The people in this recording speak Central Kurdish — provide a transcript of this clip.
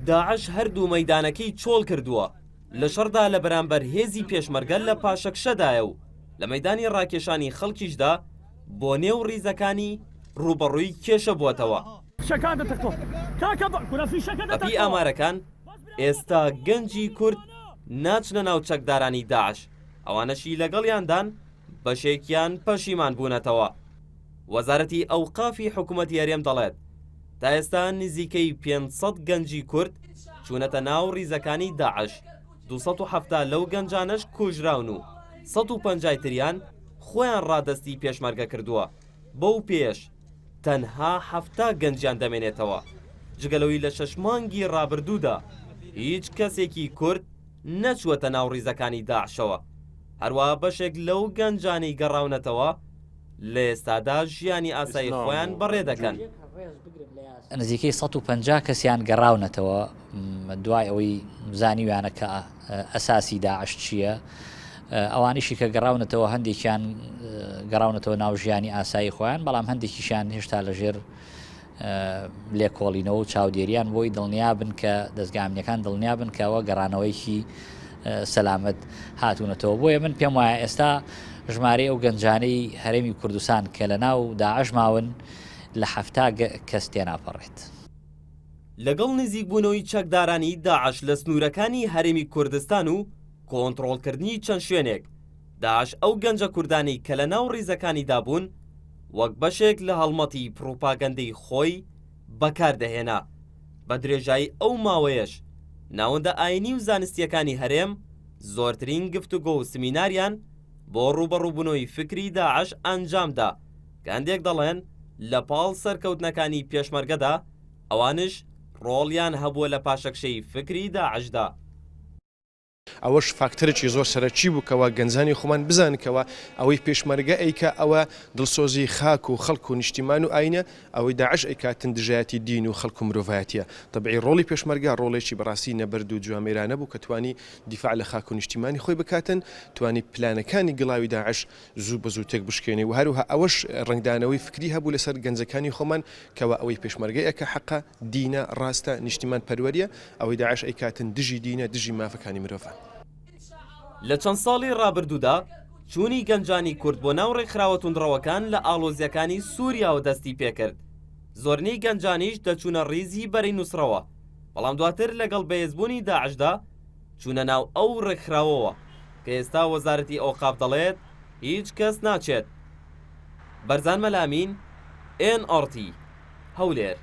داعش هەردوو مەیدانەکەی چۆڵ کردووە، لە شەڕدا لە بەرامبەر هێزی پێشمەرگە لە پاشەکشەدایە و لە مەیدانی ڕاکێشانی خەڵکیشدا بۆ نێو ڕیزەکانی ڕووبەڕووی کێشە بووەتەوە. بەپێی ئامارەکان ئێستا گەنجی کورد ناچنە ناو چەکدارانی داعش، ئەوانەشی لەگەڵیاندان بەشێکیان پەشیمان بوونەتەوە. وەزارەتی ئەوقافی حکومەتی هەرێم دەڵێت، تا ئێستا نزیکەی 500 گەنجی کورد چوونەتە ناو ریزەکانی داعش، 270 لەو گەنجانەش کوژراون و 150 تریان خۆیان رادەستی پێشمەرگە کردووە، بەو پێیەش تەنها 70 گەنجیان دەمێنێتەوە، جگە لەوەی لە شەش مانگی رابردوودا هیچ کەسێکی کورد نەچووەتە ناو ریزەکانی داعشەوە، هەروەها بەشێک لەو گەنجانەی گەڕاونەتەوە لە ئێستادا ژیانی ئاسایی خۆیان بەڕێ دەکەن. نزیکەی 150 کەسیان گەڕاونەتەوە دوای ئەوەی زانیویانە کە ئەساسی داعش چییە. ئەوانیشی کە گەڕاونەتەوە هەندێکیان گەڕاونەتەوە ناو ژیانی ئاسایی خۆیان، بەڵام هەندێکیشیان هێشتا لەژێر لێکۆڵینەوە و چاودێریان بۆی دڵنیابن کە دەزگا ئەمنیەکان دڵنیابن کە ئەوە گەڕانەوەیەکی سەلامەت هاتوونەتەوە بۆیە من پێم وایە ئێستا ژمارەی ئەو گەنجانەی هەرێمی کوردستان کە لە ناو داعش ماون لە حەفتا کەس تێناپەڕێت. لەگەڵ نزیکبوونەوەی چەکدارانی داعش لە سنوورەکانی هەرێمی کوردستان و کۆنتڕۆڵکردنی چەند شوێنێک، داعش ئەو گەنجە کوردانەی کە لە ناو ڕیزەکانیدا بوون وەک بەشێک لە هەڵمەتی پڕوپاگەندەی خۆی بەکار دەهێنا، بە درێژایی ئەو ماوەیەش ناوەندە ئاینی و زانستییەکانی هەرێم زۆرترین گفتوگۆ و سمیناریان بۆ ڕووبەڕووبوونەوەی فکری داعش ئەنجامدا کە هەندێک دەڵێن لە پاڵ سەرکەوتنەکانی پێشمەرگەدا ئەوانش ڕۆڵیان هەبووە لە پاشەکشەی فکری داعشدا. ئەوەش فاکتەرێکی زۆر سەرەکی بوو کەوا گەنجانی خۆمان بزانن کەوا ئەوەی پێشمەرگە ئەیکا ئەوە دڵسۆزی خاک و خەڵک و نیشتیمان و ئاینە، ئەوەی داعش ئەیکاتن دژایەتی دین و خەڵک و مرۆڤایەتیە. تەبعی ڕۆڵی پێشمەرگە ڕۆڵێکی بەڕاستی نەبەرد و جوامێرانە بوو کە توانی دیفاع لە خاک و نیشتیمانی خۆی بکاتن، توانی پلانەکانی گڵاوی داعش زوو بە زوو تێک بشکێنێ و هەروەها ئەوەش ڕەنگدانەوەی فکری هەبوو لەسەر گەنجەکانی خۆمان کەوا ئەوەی پێشمەرگە ئەکا حەقە، دینە، ڕاستە، نیشتیمان پەروەریە، ئەوەی داعش ئەیکاتن دژی دینە، دژی مافەکانی مرۆڤە. لە چەند ساڵی ڕابردوودا چوونی گەنجانی کورد بۆ ناو ڕێکخراوە توندڕەوەکان لە ئاڵۆزییەکانی سووریاوە دەستی پێکرد، زۆرینەی گەنجانیش دەچوونە ڕیزی بەرەی نوسڕەوە، بەڵام دواتر لەگەڵ بەهێزبوونی داعشدا چوونە ناو ئەو ڕێکخراوەوە کە ئێستا وەزارەتی ئەوقاف دەڵێت هیچ کەس ناچێت. بەرزان مەلا ئەمین، ئێن ئاڕ تی، هەولێر.